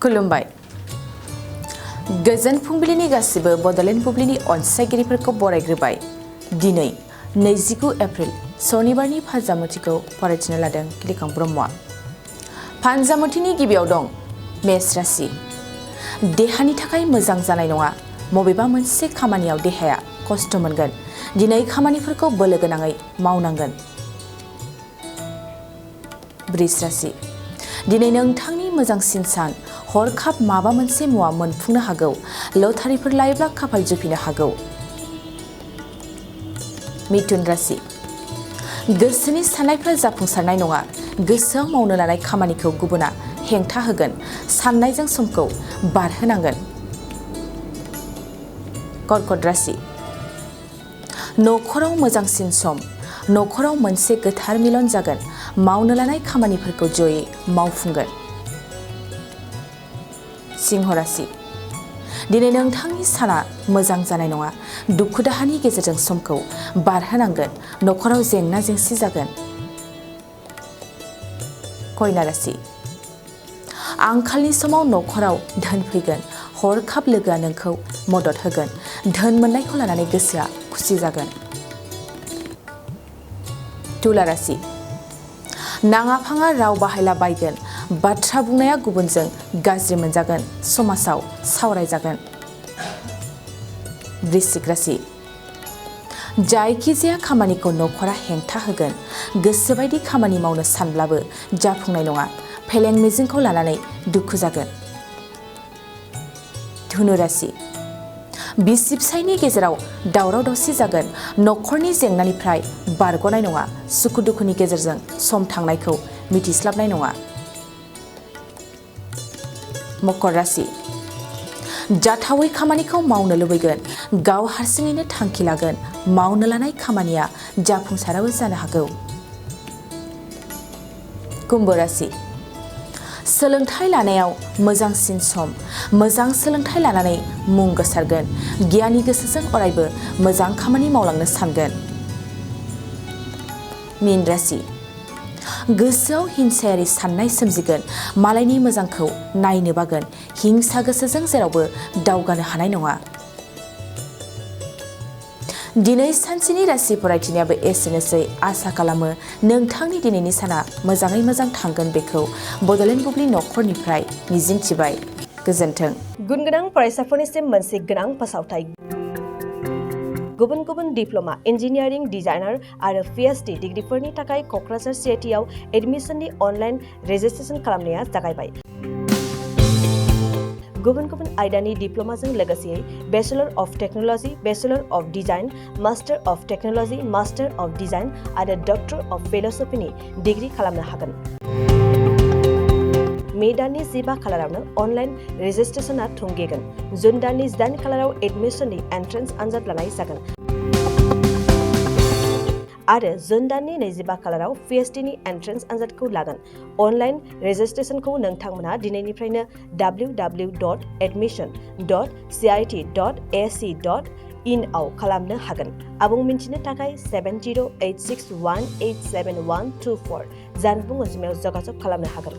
खुलुमबाय गोजोन फुंबिलिनि गासिबो बड'लेण्ड बुब्लिनि अनसायगिरिफोरखौ बरायग्रोबाय। दिनै 29 एप्रिल सनिबारनि फानजामुथिखौ फरायथिनो लादों किलिखां ब्रह्मआ। फानजामुथिनि गिबियाव दं मेष राशि। देहानि थाखाय मोजां जानाय नङा। बबेबा मोनसे खामानियाव देहाया खस्थ' मोनगोन। दिनै खामानिफोरखौ बोलो गोनाङै मावनांगोन। वृष राशि। दिनै नोंथांनि मोजांसिन सान। हरखाब माबा मोनसे मुवा मोनफुंनो हागौ। लटारिफोर लायोब्ला खाफाल जुफिनो हागौ। मिथुन राशि। गोसोनि साननायफ्रा जाफुंसारनाय नङा। गोसोआव मावनो लानाय खामानिखौ गुबुना हेंथा होगोन। साननायजों समखौ बारहोनांगोन। कर्कट राशि। नखराव मोजांसिन सम। नखराव मोनसे गोथार मिलन जागोन। मावनो लानाय खामानिफोरखौ जयै मावफुंगोन। सिंह राशि। दिनै नोंथांनि साना मोजां जानाय नङा। दुखु दाहानि गेजेरजों समखौ बारहोनांगोन। नखराव जेंना जेंसि जागोन। कन्या राशि। आंखालनि समाव नखराव धोन फैगोन। हरखाब लोगोआ नोंखौ मदद होगोन। धोन मोननायखौ लानानै गोसोआ खुसि जागोन। तुला राशि। नाङा फाङा राव बाहायला बायगोन। बाथ्रा बुंनाया गुबुनजों गाज्रि मोनजागोन। समाजाव सावरायजागोन। वृश्चिक राशि। जायखिजाया खामानिखौ नखरा हेंथा होगोन। गोसोबायदि खामानि मावनो सानब्लाबो जाफुंनाय नङा। फेलें मिजिंखौ लानानै दुखु जागोन। धनु राशि। बिसि फिसायनि गेजेराव दावराव दावसि जागोन। नखरनि जेंनानिफ्राय बारग'नाय नङा। सुखु दुखुनि गेजेरजों सम थांनायखौ मिथिस्लाबनाय नङा। मकर राशि। जाथावै खामानिखौ मावनो लुबैगोन। गाव हारसिङैनो थांखि लागोन। मावनो लानाय खामानिया जाफुंसाराबो जानो हागौ। कुम्भ राशि। सोलोंथाइ लानायाव मोजांसिन सम। मोजां सोलोंथाइ लानानै मुं गोसारगोन। गियानि गोसोजों अरायबो मोजां खामानि मावलांनो सानगोन। मीन राशि। गोसोआव हिंसायारि साननाय सोमजिगोन। मालायनि मोजांखौ नायनो बागोन। हिंसा गोसोजों जेरावबो दावगानो हानाय नङा। दिनै सानसेनि राशि फरायथिनायाबो एसेनोसै। आसा खालामो नोंथांनि दिनैनि साना मोजाङै मोजां थांगोन बेखौ बड'लेण्ड बुब्लि नखरनिफ्राय मिजिंथिबाय। गोजोन्थों। गुन गोनां फरायसाफोरनिसिम मोनसे गोनां फोसावथाय। गुबुन गुबुन डिप्ल'मा इन्जिनियारिं डिजाइनार आरो PhD डिग्रीफोरनि थाखाय क'क्राझार CITआव एडमिसननि अनलाइन रेजिस्ट्रेशन खालामनाया जागायबाय। गुबुन गुबुन आयदानि डिप्ल'माजों लोगोसे bachelor of technology, bachelor of design, master of technology, master of design आरो डक्टर अफ फिल'सफिनि डिग्री खालामनो हागोन। मे दाननि 15 खालारावनो अनलाइन रेजिस्ट्रेशनआ थुंगेगोन। जुन दाननि 8 खालाराव एडमिसननि एन्ट्रेन्स आनजाद लानाय जागोन। आरो जुन दाननि 25 खालाराव PhDनि एन्ट्रेन्स आनजादखौ लागोन। अनलाइन रेजिस्ट्रेशनखौ नोंथांमोना दिनैनिफ्रायनो www.admission.cit.ac.in आव खालामनो हागोन। आबुं मिन्थिनो थाखाय 7086187124 जानबुं अनजिमायाव जगाजग खालामनो हागोन।